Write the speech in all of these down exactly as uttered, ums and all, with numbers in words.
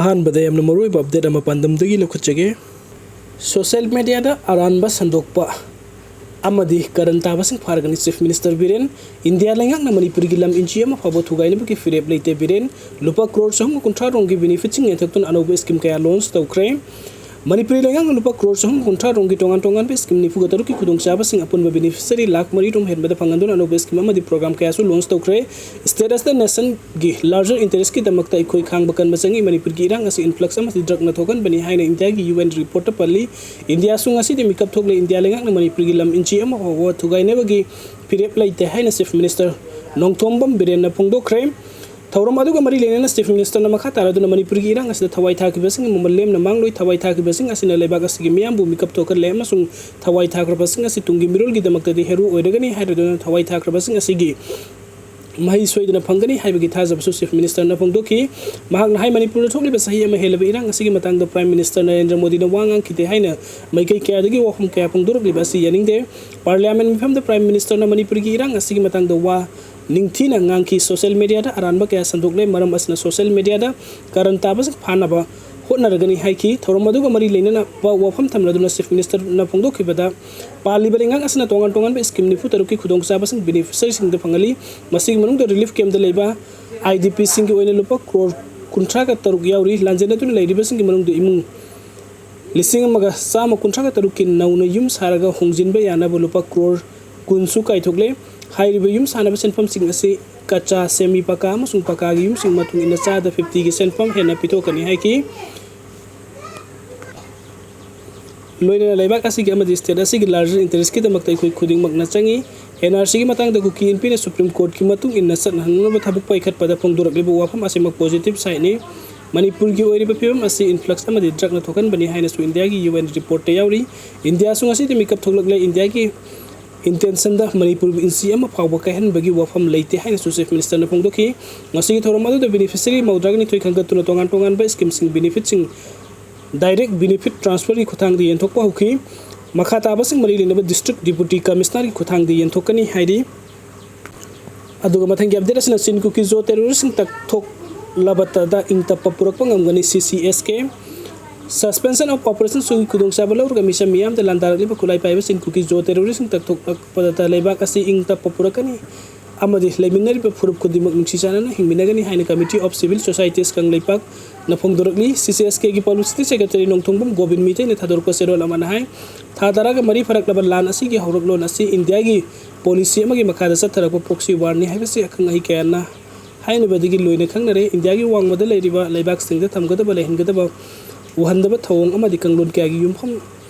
ꯑꯍꯥꯟꯕꯗ ꯌꯥꯝꯅ ꯃꯔꯨꯑꯣꯏꯕ ꯑꯞꯗꯦꯠ ꯑꯃ ꯄꯥꯟꯗꯝꯗꯒꯤ ꯂꯧꯈꯠꯆꯒꯦ꯫ ꯁꯣꯁꯤꯌꯦꯜ ꯃꯦꯗꯤꯌꯥꯗ ꯑꯔꯥꯟꯕ ꯁꯟꯗꯣꯛꯄ ꯑꯃꯗꯤ ꯀꯔꯟ ꯇꯥꯕꯁꯤꯡ ꯐꯥꯔꯒꯅꯤ꯫ Chief minister Biren. ꯏꯟꯗꯤꯌꯥ ꯂꯩꯉꯥꯛꯅ ꯃꯅꯤꯄꯨꯔꯒꯤ ꯂꯝ ꯏꯟꯆꯤ ꯑꯃ ꯐꯥꯎꯕ ꯊꯨꯒꯥꯏꯅꯕꯒꯤ ꯐꯤꯔꯦꯞ ꯂꯩꯇꯦ꯫ ꯕꯤꯔꯦꯟ꯫ ꯂꯨꯄꯥ ꯀ꯭ꯔꯣꯔ ꯆꯍꯨꯝꯒ ꯀꯨꯟꯊ꯭ꯔꯥ ꯔꯣꯝꯒꯤ ꯕꯦꯅꯤꯐꯤꯠꯁꯤꯡ ꯌꯦꯟꯊꯣꯛꯇꯨꯅ ꯑꯅꯧꯕ ꯁ꯭ꯀꯤꯝ ꯀꯌꯥ ꯂꯣꯟꯆ ꯇꯧꯈ꯭ꯔꯦ꯫ ꯃꯅꯤꯄꯨꯔꯤ ꯂꯩꯉꯥꯛꯅ ꯂꯨꯄꯥ ꯀ꯭ꯔꯣꯔ ꯆꯍꯨꯝ ꯀꯨꯟꯊ꯭ꯔꯥ ꯔꯣꯝꯒꯤ ꯇꯣꯉꯥꯟ ꯇꯣꯉꯥꯟꯕ ꯁ꯭ꯀꯤꯝ ꯅꯤꯐꯨꯒ ꯇꯔꯨꯛꯀꯤ ꯈꯨꯗꯣꯡꯆꯥꯕꯁꯤꯡ ꯑꯄꯨꯟꯕ ꯕꯦꯅꯤꯐꯤꯁꯔꯤ ꯂꯥꯈ ꯃꯔꯤ ꯔꯣꯝ ꯍꯦꯟꯕꯗ ꯐꯪꯍꯟꯗꯨꯅ ꯑꯅꯧꯕ ꯁ꯭ꯀꯤꯝ ꯑꯃꯗꯤ ꯄ꯭ꯔꯣꯒ꯭ꯔꯥꯝ ꯀꯌꯥꯁꯨ ꯂꯣꯟꯆ ꯇꯧꯈ꯭ꯔꯦ꯫ ꯁ꯭ꯇꯦꯠ ꯑꯁꯤꯗ ꯅꯦꯁꯟꯒꯤ ꯂꯥꯔꯖꯔ ꯏꯟꯇꯔꯦꯁꯀꯤꯗꯃꯛꯇ ꯑꯩꯈꯣꯏ ꯈꯥꯡꯕ ꯀꯟꯕ ꯆꯪꯏ꯫ ꯃꯅꯤꯄꯨꯔꯒꯤ ꯏꯔꯥꯡ ꯑꯁꯤ ꯏꯟꯐ꯭ꯂꯛꯁ ꯑꯃꯗꯤ ꯗ꯭ꯔꯒꯅ ꯊꯣꯛꯍꯟꯕꯅꯤ ꯍꯥꯏꯅ ꯏꯟꯗꯤꯌꯥꯒꯤ ꯌꯨ ꯑꯦꯟ ꯔꯤꯄꯣꯔꯠꯇ ꯄꯜꯂꯤ꯫ ꯏꯟꯗꯤꯌꯥꯁꯨ ꯉꯁꯤꯗꯤ ꯃꯤꯀꯞ ꯊꯣꯛꯂꯦ꯫ ꯏꯟꯗꯤꯌꯥ ꯂꯩꯉꯥꯛꯅ ꯃꯅꯤꯄꯨꯔꯒꯤ ꯂꯝ ꯏꯟꯆꯤ ꯑꯃ ꯐꯥꯎꯕ ꯊꯨꯒꯥꯏꯅꯕꯒꯤ ꯐꯤꯔꯦꯞ ꯂꯩꯇꯦ ꯍꯥꯏꯅ ꯆꯤꯐ ꯃꯤꯅꯤꯁꯇꯔ ꯅꯣꯡꯊꯣꯝꯕꯝ ꯕꯤꯔꯦꯟꯅ ꯐꯣꯡꯗꯣꯛꯈ꯭ꯔꯦ꯫ ꯊꯧꯔꯝ ꯑꯗꯨꯒ ꯃꯔꯤ ꯂꯩꯅꯅ ꯆꯤꯐ ꯃꯤꯅꯤꯁꯇꯔꯅ ꯃꯈꯥ ꯇꯥꯔꯗꯨꯅ ꯃꯅꯤꯄꯨꯔꯒꯤ ꯏꯔꯥꯡ ꯑꯁꯤꯗ ꯊꯋꯥꯏ ꯊꯥꯈꯤꯕꯁꯤꯡꯒꯤ ꯃꯃꯜ ꯂꯦꯝꯅ ꯃꯥꯡꯂꯣꯏ꯫ ꯊꯋꯥꯏ ꯊꯥꯈꯤꯕꯁꯤꯡ ꯑꯁꯤꯅ ꯂꯩꯕꯥꯛ ꯑꯁꯤꯒꯤ ꯃꯤꯌꯥꯝꯕꯨ ꯃꯤꯀꯞ ꯊꯣꯛꯍꯜꯂꯦ ꯑꯃꯁꯨꯡ ꯊꯋꯥꯏ ꯊꯥꯈ꯭ꯔꯕꯁꯤꯡ ꯑꯁꯤ ꯇꯨꯡꯒꯤ ꯃꯤꯔꯣꯜꯒꯤꯗꯃꯛꯇꯗꯤ ꯍꯦꯔꯣ ꯑꯣꯏꯔꯒꯅꯤ ꯍꯥꯏꯔꯗꯨꯅ ꯊꯋꯥꯏ ꯊꯥꯈ꯭ꯔꯕꯁꯤꯡ ꯑꯁꯤꯒꯤ ꯃꯍꯩ ꯁꯣꯏꯗꯅ ꯐꯪꯒꯅꯤ ꯍꯥꯏꯕꯒꯤ ꯊꯥꯖꯕꯁꯨ ꯆꯤꯐ ꯃꯤꯅꯤꯁꯇꯔꯅ ꯐꯣꯡꯗꯣꯛꯈꯤ꯫ ꯃꯍꯥꯛꯅ ꯍꯥꯏ, ꯃꯅꯤꯄꯨꯔꯗ ꯊꯣꯛꯂꯤꯕ ꯆꯍꯤ ꯑꯃ ꯍꯦꯜꯂꯕ ꯏꯔꯥꯡ ꯑꯁꯤꯒꯤ ꯃꯇꯥꯡꯗ ꯄ꯭ꯔꯥꯏꯝ ꯃꯤꯅꯤꯁꯇꯔ ꯅꯔꯦꯟꯗ꯭ꯔ ꯃꯣꯗꯤꯅ ꯋꯥ ꯉꯥꯡꯈꯤꯗꯦ ꯍꯥꯏꯅ ꯃꯥꯏꯀꯩ ꯀꯌꯥꯗꯒꯤ ꯋꯥꯐꯝ ꯀꯌꯥ ꯐꯣꯡꯗꯣꯔꯛꯂꯤꯕ ꯑꯁꯤ ꯌꯥꯅꯤꯡꯗꯦ꯫ ꯄꯥꯔꯂꯤꯌꯥꯃꯦꯟ ꯃꯤꯐꯝꯗ ꯄ꯭ꯔꯥꯏꯝ ꯃꯤꯅꯤꯁꯇꯔꯅ ꯃꯅꯤꯄꯨꯔꯒꯤ ꯏꯔꯥꯡ ꯑꯁꯤꯒꯤ ꯃꯇꯥꯡꯗ ꯋꯥ ꯅꯤꯡꯊꯤꯅ ꯉꯥꯡꯈꯤ꯫ ꯁꯣꯁꯤꯌꯦꯜ ꯃꯦꯗꯤꯌꯥꯗ ꯑꯔꯥꯟꯕ ꯀꯌꯥ ꯁꯟꯗꯣꯛꯂꯦ꯫ ꯃꯔꯝ ꯑꯁꯤꯅ ꯁꯣꯁꯤꯌꯦꯜ ꯃꯦꯗꯤꯌꯥꯗ ꯀꯔꯟ ꯇꯥꯕꯁꯤꯡ ꯐꯥꯅꯕ ꯍꯣꯠꯅꯔꯒꯅꯤ ꯍꯥꯏꯈꯤ꯫ ꯊꯧꯔꯝ ꯑꯗꯨꯒ ꯃꯔꯤ ꯂꯩꯅꯅ ꯋꯥꯐꯝ ꯊꯝꯂꯗꯨꯅ ꯆꯤꯐ ꯃꯤꯅꯤꯁꯇꯔꯅ ꯐꯣꯡꯗꯣꯛꯈꯤꯕꯗ, ꯄꯥꯜꯂꯤꯕ ꯂꯩꯉꯥꯛ ꯑꯁꯤꯅ ꯇꯣꯉꯥꯟ ꯇꯣꯉꯥꯟꯕ ꯁ꯭ꯀꯤꯝ ꯅꯤꯐꯨ ꯇꯔꯨꯛꯀꯤ ꯈꯨꯗꯣꯡꯆꯥꯕꯁꯤꯡ ꯕꯦꯅꯤꯐꯤꯁꯔꯤꯁꯤꯡꯗ ꯐꯪꯍꯜꯂꯤ꯫ ꯃꯁꯤꯒꯤ ꯃꯅꯨꯡꯗ ꯔꯤꯂꯤꯐ ꯀꯦꯝꯞꯇ ꯂꯩꯕ ꯑꯥꯏ ꯗꯤ ꯄꯤꯁꯤꯡꯒꯤ ꯑꯣꯏꯅ ꯂꯨꯄꯥ ꯀ꯭ꯔꯣꯔ ꯀꯨꯟꯊ꯭ꯔꯥꯒ ꯇꯔꯨꯛ ꯌꯥꯎꯔꯤ꯫ ꯂꯥꯟꯖꯦꯟꯅꯗꯨꯅ ꯂꯩꯔꯤꯕꯁꯤꯡꯒꯤ ꯃꯅꯨꯡꯗ ꯏꯃꯨꯡ ꯂꯤꯁꯤꯡ ꯑꯃꯒ ꯆꯥꯝꯃ ꯀꯨꯟꯊ꯭ꯔꯥꯒ ꯇꯔꯨꯛꯀꯤ ꯅꯧꯅ ꯌꯨꯝ ꯁꯥꯔꯒ ꯍꯣꯡꯖꯤꯟꯕ ꯌꯥꯅꯕ ꯂꯨꯄꯥ ꯀ꯭ꯔꯣꯔ ꯀꯨꯟꯁꯨ ꯀꯥꯏꯊꯣꯛꯂꯦ꯫ ꯍꯥꯏꯔꯤꯕ ꯌꯨꯝ ꯁꯥꯅꯕ ꯁꯦꯟꯐꯝꯁꯤꯡ ꯑꯁꯤ ꯀꯆꯥ, ꯁꯦꯃꯤ ꯄꯀꯥ ꯑꯃꯁꯨꯡ ꯄꯀꯥꯒꯤ ꯌꯨꯝꯁꯤꯡ ꯃꯇꯨꯡ ꯏꯟꯅ ꯆꯥꯗ ꯐꯤꯐꯇꯤꯒꯤ ꯁꯦꯟꯐꯝ ꯍꯦꯟꯅ ꯄꯤꯊꯣꯛꯀꯅꯤ ꯍꯥꯏꯈꯤ꯫ ꯂꯣꯏꯅꯅ ꯂꯩꯕꯥꯛ ꯑꯁꯤꯒꯤ ꯑꯃꯗꯤ ꯁ꯭ꯇꯦꯠ ꯑꯁꯤꯒꯤ ꯂꯥꯔꯖꯔ ꯏꯟꯇꯔꯦꯁꯀꯤꯗꯃꯛꯇ ꯑꯩꯈꯣꯏ ꯈꯨꯗꯤꯡꯃꯛꯅ ꯆꯪꯏ꯫ ꯑꯦꯟ ꯑꯥꯔ ꯁꯤꯒꯤ ꯃꯇꯥꯡꯗ ꯀꯨꯀꯤ ꯏꯟꯄꯤꯅ ꯁꯨꯄ꯭ꯔꯤꯝ ꯀꯣꯔꯠꯀꯤ ꯃꯇꯨꯡ ꯏꯟꯅ ꯆꯠꯅꯍꯟꯅꯕ ꯊꯕꯛ ꯄꯥꯏꯈꯠꯄꯗ ꯐꯣꯡꯗꯣꯔꯛꯂꯤꯕ ꯋꯥꯐꯝ ꯑꯁꯤꯃꯛ ꯄꯣꯖꯤꯇꯤꯚ ꯁꯥꯏꯠꯅꯤ꯫ ꯃꯅꯤꯄꯨꯔꯒꯤ ꯑꯣꯏꯔꯤꯕ ꯐꯤꯕꯝ ꯑꯁꯤ ꯏꯟꯐ꯭ꯂꯛꯁ ꯑꯃꯗꯤ ꯗ꯭ꯔꯒꯅ ꯊꯣꯛꯍꯟꯕꯅꯤ ꯍꯥꯏꯅꯁꯨ ꯏꯟꯗꯤꯌꯥꯒꯤ ꯌꯨ ꯑꯦꯟ ꯔꯤꯄꯣꯔꯠꯇ ꯌꯥꯎꯔꯤ꯫ ꯏꯟꯗꯤꯌꯥꯁꯨ ꯉꯁꯤꯗꯤ ꯃꯤꯀꯞ ꯊꯣꯛꯂꯛꯂꯦ꯫ ꯏꯟꯗꯤꯌꯥꯒꯤ ꯏꯟꯇꯦꯟꯁꯟꯗ ꯃꯅꯤꯄꯨꯔꯕꯨ ꯏꯟꯆꯤ ꯑꯃ ꯐꯥꯎꯕ ꯀꯥꯏꯍꯟꯕꯒꯤ ꯋꯥꯐꯝ ꯂꯩꯇꯦ ꯍꯥꯏꯅꯁꯨ ꯆꯤꯐ ꯃꯤꯅꯤꯁꯇꯔꯅ ꯐꯣꯡꯗꯣꯛꯈꯤ꯫ ꯉꯁꯤꯒꯤ ꯊꯧꯔꯝ ꯑꯗꯨꯗ ꯕꯦꯅꯤꯐꯤꯁꯔꯤ ꯃꯧꯗ꯭ꯔꯥꯒ ꯅꯤꯊꯣꯏ ꯈꯟꯒꯠꯇꯨꯅ ꯇꯣꯉꯥꯟ ꯇꯣꯉꯥꯟꯕ ꯁ꯭ꯀꯤꯝꯁꯤꯡ ꯕꯦꯅꯤꯐꯤꯠꯁꯤꯡ ꯗꯥꯏꯔꯦꯛ ꯕꯦꯅꯤꯐꯤꯠ ꯇ꯭ꯔꯥꯟꯁꯐꯔꯒꯤ ꯈꯨꯠꯊꯥꯡꯗ ꯌꯦꯟꯊꯣꯛꯄ ꯍꯧꯈꯤ꯫ ꯃꯈꯥ ꯇꯥꯕꯁꯤꯡ ꯃꯔꯤ ꯂꯩꯅꯕ ꯗꯤꯁꯇ꯭ꯔꯤꯛ ꯗꯤꯄꯨꯇꯤ ꯀꯃꯤꯁꯅꯔꯒꯤ ꯈꯨꯠꯊꯥꯡꯗ ꯌꯦꯟꯊꯣꯛꯀꯅꯤ ꯍꯥꯏꯔꯤ꯫ ꯑꯗꯨꯒ ꯃꯊꯪꯒꯤ ꯑꯞꯗꯦꯠ ꯑꯁꯤꯅ ꯆꯤꯟ ꯀꯨꯀꯤ ꯖꯣ ꯇꯦꯔꯣꯔꯤꯁꯁꯤꯡ ꯇꯛꯊꯣꯛ ꯂꯕꯇꯗ ꯏꯪ ꯇꯞꯄ ꯄꯨꯔꯛꯄ ꯉꯝꯒꯅꯤ꯫ ꯁꯤ C S K Suspension of Operation ꯁꯨꯒꯤ ꯈꯨꯗꯣꯡꯆꯥꯕ ꯂꯧꯔꯒ ꯃꯤꯆꯝ ꯃꯤꯌꯥꯝꯗ ꯂꯥꯟꯗꯥꯔꯛꯂꯤꯕ ꯈꯨꯠꯂꯥꯏ ꯄꯥꯏꯕꯁꯤꯡ ꯀꯨꯀꯤ ꯖꯣ ꯇꯦꯔꯣꯔꯤꯁꯁꯤꯡ ꯇꯛꯊꯣꯛꯂꯛꯄꯗꯇ ꯂꯩꯕꯥꯛ ꯑꯁꯤ ꯏꯪ ꯇꯞꯄ ꯄꯨꯔꯛꯀꯅꯤ ꯑꯃꯗꯤ ꯂꯩꯃꯤꯟꯅꯔꯤꯕ ꯐꯨꯔꯨꯞ ꯈꯨꯗꯤꯡꯃꯛ ꯅꯨꯡꯁꯤ ꯆꯥꯟꯅꯅ ꯍꯤꯡꯃꯤꯟꯅꯒꯅꯤ ꯍꯥꯏꯅ Committee of Civil Societies ꯀꯪꯂꯩꯄꯥꯛꯅ ꯐꯣꯡꯗꯣꯔꯛꯂꯤ꯫ ꯁꯤ ꯁꯤ ꯑꯦꯁ ꯀꯦꯒꯤ Publicity Secretary ꯅꯣꯡꯊꯣꯡꯕꯝ ꯒꯣꯕꯤꯟ ꯃꯤꯇꯩꯅ ꯊꯥꯗꯣꯔꯛꯄ ꯆꯦꯔꯣꯜ ꯑꯃꯅ ꯍꯥꯏ, ꯊꯥ ꯇꯔꯥꯒ ꯃꯔꯤ ꯐꯥꯔꯛꯂꯕ ꯂꯥꯟ ꯑꯁꯤꯒꯤ ꯍꯧꯔꯛꯂꯣꯟ ꯑꯁꯤ ꯏꯟꯗꯤꯌꯥꯒꯤ ꯄꯣꯂꯤꯁꯤ ꯑꯃꯒꯤ ꯃꯈꯥꯗ ꯆꯠꯊꯔꯛꯄ proxy war ꯅꯤ ꯍꯥꯏꯕꯁꯤ ꯑꯈꯪ ꯑꯍꯩ ꯀꯌꯥꯅ ꯍꯥꯏꯅꯕꯗꯒꯤ ꯂꯣꯏꯅ ꯈꯪꯅꯔꯦ꯫ ꯏꯟꯗꯤꯌꯥꯒꯤ ꯋꯥꯡꯃꯗ ꯂꯩꯔꯤꯕ ꯂꯩꯕꯥꯛꯁꯤꯡꯗ ꯊꯝꯒꯗꯕ, ꯂꯩꯍꯟꯒꯗꯕ, ꯎꯍꯟꯗꯕ ꯊꯧꯑꯣꯡ ꯑꯃꯗꯤ ꯀꯥꯡꯂꯣꯟ ꯀꯌꯥꯒꯤ ꯌꯨꯝꯐꯝ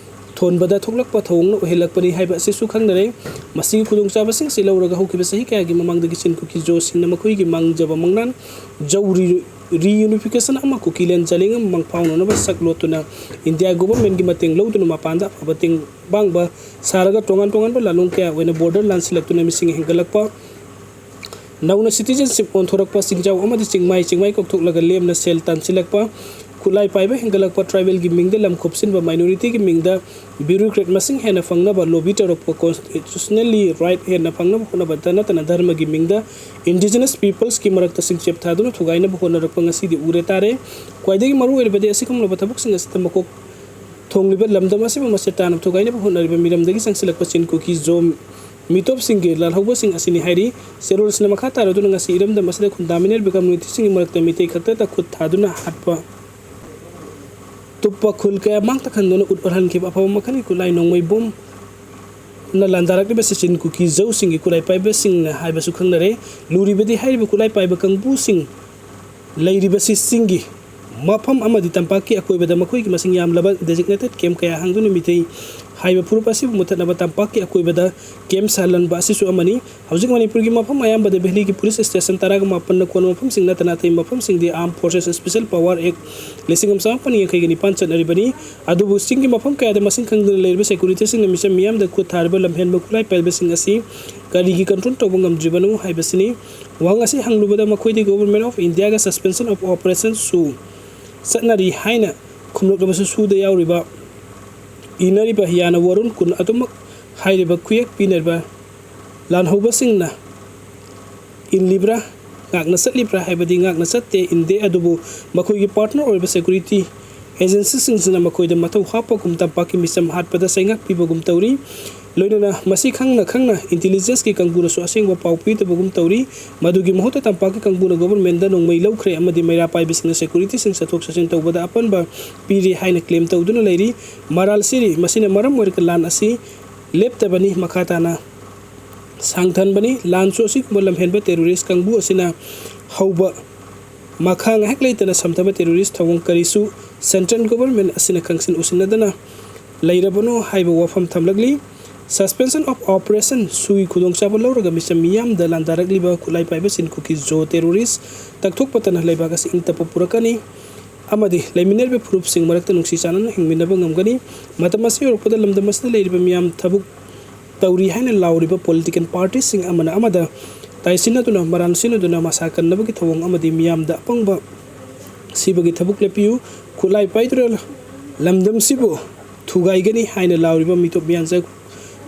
ꯊꯣꯟꯕꯗ ꯊꯣꯛꯂꯛꯄ ꯊꯧꯑꯣꯡꯅ ꯑꯣꯏꯍꯜꯂꯛꯄꯅꯤ ꯍꯥꯏꯕ ꯑꯁꯤꯁꯨ ꯈꯪꯅꯔꯦ꯫ ꯃꯁꯤꯒꯤ ꯈꯨꯗꯣꯡꯆꯥꯕꯁꯤꯡ ꯑꯁꯤ ꯂꯧꯔꯒ ꯍꯧꯈꯤꯕ ꯆꯍꯤ ꯀꯌꯥꯒꯤ ꯃꯃꯥꯡꯗꯒꯤ ꯆꯤꯟ ꯀꯨꯀꯤ ꯖꯣꯁꯤꯡꯅ ꯃꯈꯣꯏꯒꯤ ꯃꯥꯡꯖꯕ ꯃꯪꯂꯥꯟ ꯖꯧ ꯔꯤ-, reunification ꯑꯃ ꯀꯨꯀꯤꯂꯦꯟ ꯆꯥꯂꯤꯡ ꯑꯃ ꯃꯪ ꯐꯥꯎꯅꯅꯕ ꯁꯛ ꯂꯣꯠꯇꯨꯅ ꯏꯟꯗꯤꯌꯥ government ꯀꯤ ꯃꯇꯦꯡ ꯂꯧꯗꯨꯅ ꯃꯄꯥꯟꯗ ꯑꯐꯕ ꯇꯦꯡꯕꯥꯡꯕ ꯁꯥꯔꯒ ꯇꯣꯉꯥꯟ ꯇꯣꯉꯥꯟꯕ ꯂꯥꯂꯣꯡ ꯀꯌꯥ ꯑꯣꯏꯅ border ꯂꯥꯟꯁꯤꯜꯂꯛꯇꯨꯅ ꯃꯤꯁꯤꯡ ꯍꯦꯟꯒꯠꯂꯛꯄ, ꯅꯧꯅ citizenship ꯑꯣꯟꯊꯣꯔꯛꯄ ꯆꯤꯡꯖꯥꯎ ꯑꯃꯗꯤ ꯆꯤꯡꯃꯥꯏ, ꯆꯤꯡꯃꯥꯏ ꯀꯣꯛꯊꯣꯛꯂꯒ ꯂꯦꯝꯅ ꯁꯦꯜ ꯇꯥꯟꯁꯤꯜꯂꯛꯄ, ꯈꯨꯠꯂꯥꯏ ꯄꯥꯏꯕ ꯍꯦꯟꯒꯠꯂꯛꯄ, tribal ꯒꯤ ꯃꯤꯡꯗ ꯂꯝ ꯈꯣꯞꯆꯤꯟꯕ, minority ꯒꯤ ꯃꯤꯡꯗ bureaucrat ꯃꯁꯤꯡ ꯍꯦꯟꯅ ꯐꯪꯅꯕ lobby ꯇꯧꯔꯛꯄ, constitutionally right ꯍꯦꯟꯅ ꯐꯪꯅꯕ ꯍꯣꯠꯅꯕꯗ ꯅꯠꯇꯅ ꯙꯔꯃꯒꯤ ꯃꯤꯡꯗ indigenous peoples ꯀꯤ ꯃꯔꯛꯇ ꯆꯤꯡꯆꯦꯞ ꯊꯥꯗꯨꯅ ꯊꯨꯒꯥꯏꯅꯕ ꯍꯣꯠꯅꯔꯛꯄ ꯉꯁꯤꯗꯤ ꯎꯔꯦ ꯇꯥꯔꯦ꯫ ꯈ꯭ꯋꯥꯏꯗꯒꯤ ꯃꯔꯨꯑꯣꯏꯔꯤꯕꯗꯤ ꯑꯁꯤꯒꯨꯝꯂꯕ ꯊꯕꯛꯁꯤꯡ ꯑꯁꯤꯗ ꯃꯀꯣꯛ ꯊꯣꯡꯂꯤꯕ ꯂꯝꯗꯝ ꯑꯁꯤꯕꯨ ꯃꯁꯦ ꯇꯥꯅ ꯊꯨꯒꯥꯏꯅꯕ ꯍꯣꯠꯅꯔꯤꯕ ꯃꯤꯔꯝꯗꯒꯤ ꯆꯪꯁꯤꯜꯂꯛꯄ ꯆꯤꯟ ꯀꯨꯀꯤ ꯖꯣ ꯃꯤꯇꯣꯞꯁꯤꯡꯒꯤ ꯂꯥꯜꯍꯧꯕꯁꯤꯡ ꯑꯁꯤꯅꯤ ꯍꯥꯏꯔꯤ꯫ ꯆꯦꯔꯣꯜꯁꯤꯅ ꯃꯈꯥ ꯇꯥꯔꯗꯨꯅ ꯉꯁꯤ ꯏꯔꯝꯗꯝ ꯑꯁꯤꯗ ꯈꯨꯟꯗꯥꯃꯤꯟꯅꯔꯤꯕ community ꯁꯤꯡꯒꯤ ꯃꯔꯛꯇ ꯃꯤꯇꯩ ꯈꯛꯇꯗ ꯈꯨꯠ ꯊꯥꯗꯨꯅ ꯍꯥꯠꯄ, ꯇꯨꯞꯄ ꯈꯨꯜ ꯀꯌꯥ ꯃꯥꯡ ꯇꯥꯛꯍꯟꯗꯨꯅ ꯎꯠ ꯑꯣꯏꯍꯟꯈꯤꯕ ꯑꯐꯕ ꯃꯈꯜꯒꯤ ꯈꯨꯠꯂꯥꯏ ꯅꯣꯡꯃꯩ ꯕꯣꯝꯅ ꯂꯥꯟꯗꯥꯔꯛꯂꯤꯕ ꯆꯤꯟ ꯀꯨꯀꯤ ꯖꯧꯁꯤꯡꯒꯤ ꯈꯨꯠꯂꯥꯏ ꯄꯥꯏꯕꯁꯤꯡꯅ ꯍꯥꯏꯕꯁꯨ ꯈꯪꯅꯔꯦ꯫ ꯂꯨꯔꯤꯕꯗꯤ ꯍꯥꯏꯔꯤꯕ ꯈꯨꯠꯂꯥꯏ ꯄꯥꯏꯕ ꯀꯥꯡꯕꯨꯁꯤꯡ ꯂꯩꯔꯤꯕꯁꯤ ꯆꯤꯡꯒꯤ ꯃꯐꯝ ꯑꯃꯗꯤ ꯇꯝꯄꯥꯛꯀꯤ ꯑꯀꯣꯏꯕꯗ ꯃꯈꯣꯏꯒꯤ ꯃꯁꯤꯡ ꯌꯥꯝꯂꯕ designated camp ꯀꯌꯥ ꯍꯥꯡꯗꯨꯅ ꯃꯤꯇꯩ ꯍꯥꯏꯕ ꯐꯨꯔꯨꯞ ꯑꯁꯤꯕꯨ ꯃꯨꯊꯠꯅꯕ ꯇꯝꯄꯥꯛꯀꯤ ꯑꯀꯣꯏꯕꯗ camp ꯁꯥꯍꯜꯍꯟꯕ ꯑꯁꯤꯁꯨ ꯑꯃꯅꯤ꯫ ꯍꯧꯖꯤꯛ ꯃꯅꯤꯄꯨꯔꯒꯤ ꯃꯐꯝ ꯑꯌꯥꯝꯕꯗ valley ꯒꯤ police station ꯇꯔꯥꯒ ꯃꯥꯄꯟꯅ ꯀꯣꯟꯕ ꯃꯐꯝꯁꯤꯡ ꯅꯠꯇꯅ ꯑꯇꯩ ꯃꯐꯝꯁꯤꯡꯗꯤ Armed Forces Special Power Act ꯂꯤꯁꯤꯡ ꯑꯃ ꯆꯃꯥꯄꯟ ꯌꯥꯡꯈꯩꯒ ꯅꯤꯄꯥꯟ ꯆꯠꯅꯔꯤꯕꯅꯤ꯫ ꯑꯗꯨꯕꯨ ꯆꯤꯡꯒꯤ ꯃꯐꯝ ꯀꯌꯥꯗ ꯃꯁꯤꯡ ꯈꯪꯗꯅ ꯂꯩꯔꯤꯕ security ꯁꯤꯡꯅ ꯃꯤꯆꯝ ꯃꯤꯌꯥꯝꯗ ꯈꯨꯠ ꯊꯥꯔꯤꯕ ꯂꯝꯍꯦꯟꯕ ꯈꯨꯠꯂꯥꯏ ꯄꯥꯏꯕꯁꯤꯡ ꯑꯁꯤ ꯀꯔꯤꯒꯤ control ꯇꯧꯕ ꯉꯝꯗ꯭ꯔꯤꯕꯅꯣ ꯍꯥꯏꯕꯁꯤꯅꯤ꯫ ꯋꯥꯍꯪ ꯑꯁꯤ ꯍꯪꯂꯨꯕꯗ ꯃꯈꯣꯏꯗꯤ Government of India ꯒ Suspension of Operation ꯁꯨ ꯆꯠꯅꯔꯤ ꯍꯥꯏꯅ ꯈꯨꯝꯂꯛꯂꯕꯁꯨ ꯁꯨꯗ ꯌꯥꯎꯔꯤꯕ ꯏꯅꯔꯤꯕ ꯍꯤꯌꯥꯅ ꯋꯥꯔꯣꯟ ꯀꯨꯟ ꯑꯗꯨꯃꯛ ꯍꯥꯏꯔꯤꯕ ꯈꯨꯌꯦꯛ ꯄꯤꯅꯔꯤꯕ ꯂꯥꯟꯍꯧꯕꯁꯤꯡꯅ ꯏꯜꯂꯤꯕ꯭ꯔꯥ ꯉꯥꯛꯅ ꯆꯠꯂꯤꯕ꯭ꯔꯥ ꯍꯥꯏꯕꯗꯤ ꯉꯥꯛꯅ ꯆꯠꯇꯦ, ꯏꯟꯗꯦ꯫ ꯑꯗꯨꯕꯨ ꯃꯈꯣꯏꯒꯤ ꯄꯥꯔꯠꯅꯔ ꯑꯣꯏꯔꯤꯕ ꯁꯦꯀ꯭ꯌꯨꯔꯤꯇꯤ ꯑꯦꯖꯦꯟꯁꯤꯁꯤꯡꯁꯤꯅ ꯃꯈꯣꯏꯗ ꯃꯊꯧ ꯍꯥꯞꯄꯒꯨꯝ ꯇꯝꯄꯥꯛꯀꯤ ꯃꯤꯆꯝ ꯍꯥꯠꯄꯗ ꯆꯩꯉꯥꯛ ꯄꯤꯕꯒꯨꯝ ꯇꯧꯔꯤ꯫ ꯂꯣꯏꯅꯅ ꯃꯁꯤ ꯈꯪꯅ ꯈꯪꯅ ꯏꯟꯇꯤꯂꯤꯖꯦꯟꯁꯀꯤ ꯀꯥꯡꯕꯨꯅꯁꯨ ꯑꯁꯦꯡꯕ ꯄꯥꯎ ꯄꯤꯗꯕꯒꯨꯝ ꯇꯧꯔꯤ꯫ ꯃꯗꯨꯒꯤ ꯃꯍꯨꯠꯇ ꯇꯝꯄꯥꯛꯀꯤ ꯀꯥꯡꯕꯨꯅ ꯒꯣꯕꯔꯃꯦꯟꯗ ꯅꯣꯡꯃꯩ ꯂꯧꯈ꯭ꯔꯦ ꯑꯃꯗꯤ ꯃꯩꯔꯥ ꯄꯥꯏꯕꯁꯤꯡꯅ ꯁꯦꯀ꯭ꯌꯨꯔꯤꯇꯤꯁꯤꯡ ꯆꯠꯊꯣꯛ ꯆꯠꯁꯤꯟ ꯇꯧꯕꯗ ꯑꯄꯟꯕ ꯄꯤꯔꯤ ꯍꯥꯏꯅ ꯀ꯭ꯂꯦꯝ ꯇꯧꯗꯨꯅ ꯂꯩꯔꯤ꯫ ꯃꯔꯥꯜ ꯁꯤꯔꯤ꯫ ꯃꯁꯤꯅ ꯃꯔꯝ ꯑꯣꯏꯔꯒ ꯂꯥꯟ ꯑꯁꯤ ꯂꯦꯞꯇꯕꯅꯤ, ꯃꯈꯥ ꯇꯥꯅ ꯁꯥꯡꯊꯟꯕꯅꯤ꯫ ꯂꯥꯟꯁꯨ ꯑꯁꯤꯒꯨꯝꯕ ꯂꯝꯍꯦꯟꯕ ꯇꯦꯔꯣꯔꯤꯁ ꯀꯥꯡꯕꯨ ꯑꯁꯤꯅ ꯍꯧꯕ ꯃꯈꯥ ꯉꯥꯏꯍꯥꯛ ꯂꯩꯇꯅ ꯁꯝꯊꯕ ꯇꯦꯔꯣꯔꯤꯁ ꯊꯧꯑꯣꯡ ꯀꯔꯤꯁꯨ ꯁꯦꯟꯇ꯭ꯔꯦꯜ ꯒꯣꯕꯔꯃꯦꯟ ꯑꯁꯤꯅ ꯈꯪꯁꯤꯟ ꯎꯁꯤꯟꯅꯗꯅ ꯂꯩꯔꯕꯅꯣ ꯍꯥꯏꯕ ꯋꯥꯐꯝ ꯊꯝꯂꯛꯂꯤ꯫ Suspension of Operation ꯁꯨꯒꯤ ꯈꯨꯗꯣꯡꯆꯥꯕ ꯂꯧꯔꯒ ꯃꯤꯆꯝ ꯃꯤꯌꯥꯝꯗ ꯂꯥꯟꯗꯥꯔꯛꯂꯤꯕ ꯈꯨꯠꯂꯥꯏ ꯄꯥꯏꯕꯁꯤꯡ ꯀꯨꯀꯤ ꯖꯣ ꯇꯦꯔꯣꯔꯤꯁ ꯇꯛꯊꯣꯛꯄꯇꯅ ꯂꯩꯕꯥꯛ ꯑꯁꯤ ꯏꯪ ꯇꯞꯄ ꯄꯨꯔꯛꯀꯅꯤ ꯑꯃꯗꯤ ꯂꯩꯃꯤꯟꯅꯔꯤꯕ ꯐꯨꯔꯨꯞꯁꯤꯡ ꯃꯔꯛꯇ ꯅꯨꯡꯁꯤ ꯆꯥꯟꯅꯅ ꯍꯤꯡꯃꯤꯟꯅꯕ ꯉꯝꯒꯅꯤ꯫ ꯃꯇꯝ ꯑꯁꯤ ꯌꯧꯔꯛꯄꯗ ꯂꯝꯗꯝ ꯑꯁꯤꯗ ꯂꯩꯔꯤꯕ ꯃꯤꯌꯥꯝ ꯊꯕꯛ ꯇꯧꯔꯤ ꯍꯥꯏꯅ ꯂꯥꯎꯔꯤꯕ ꯄꯣꯂꯤꯇꯤꯀꯦꯜ ꯄꯥꯔꯇꯤꯁꯤꯡ ꯑꯃꯅ ꯑꯃꯗ ꯇꯥꯏꯁꯤꯟꯅꯗꯨꯅ, ꯃꯔꯥꯟ ꯁꯤꯟꯅꯗꯨꯅ ꯃꯁꯥ ꯀꯟꯅꯕꯒꯤ ꯊꯧꯑꯣꯡ ꯑꯃꯗꯤ ꯃꯤꯌꯥꯝꯗ ꯑꯄꯪꯕ ꯁꯤꯕꯒꯤ ꯊꯕꯛ ꯂꯦꯞꯄꯤꯌꯨ꯫ ꯈꯨꯠꯂꯥꯏ ꯄꯥꯏꯗꯨꯅ ꯂꯝꯗꯝꯁꯤꯕꯨ ꯊꯨꯒꯥꯏꯒꯅꯤ ꯍꯥꯏꯅ ꯂꯥꯎꯔꯤꯕ ꯃꯤꯇꯣꯞ ꯃꯤꯌꯥꯟꯆꯥ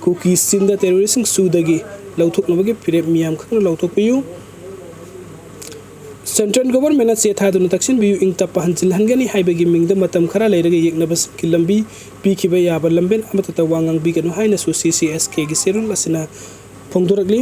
ꯀꯨꯀꯤ ꯆꯤꯟꯗ ꯇꯦꯔꯣꯔꯤꯁꯁꯤꯡ ꯁꯨꯗꯒꯤ ꯂꯧꯊꯣꯛꯅꯕꯒꯤ ꯐꯤꯔꯦꯞ ꯃꯤꯌꯥꯝ ꯈꯛꯅ ꯂꯧꯊꯣꯛꯄꯤꯌꯨ꯫ ꯁꯦꯟꯇ꯭ꯔꯦꯜ ꯒꯣꯕꯔꯃꯦꯟꯅ ꯆꯦ ꯊꯥꯗꯨꯅ ꯇꯛꯁꯤꯟꯕꯤꯌꯨ, ꯏꯪ ꯇꯞꯄ ꯍꯟꯖꯤꯜꯍꯟꯒꯅꯤ ꯍꯥꯏꯕꯒꯤ ꯃꯤꯡꯗ ꯃꯇꯝ ꯈꯔ ꯂꯩꯔꯒ ꯌꯦꯛꯅꯕꯁꯤꯡꯒꯤ ꯂꯝꯕꯤ ꯄꯤꯈꯤꯕ ꯌꯥꯕ ꯂꯝꯕꯦꯟ ꯑꯃꯠꯇꯗ ꯋꯥ ꯉꯥꯡꯕꯤꯒꯅꯨ ꯍꯥꯏꯅꯁꯨ ꯁꯤ ꯁꯤ ꯑꯦꯁ ꯀꯦꯒꯤ ꯆꯦꯔꯣꯜ ꯑꯁꯤꯅ ꯐꯣꯡꯗꯣꯔꯛꯂꯤ꯫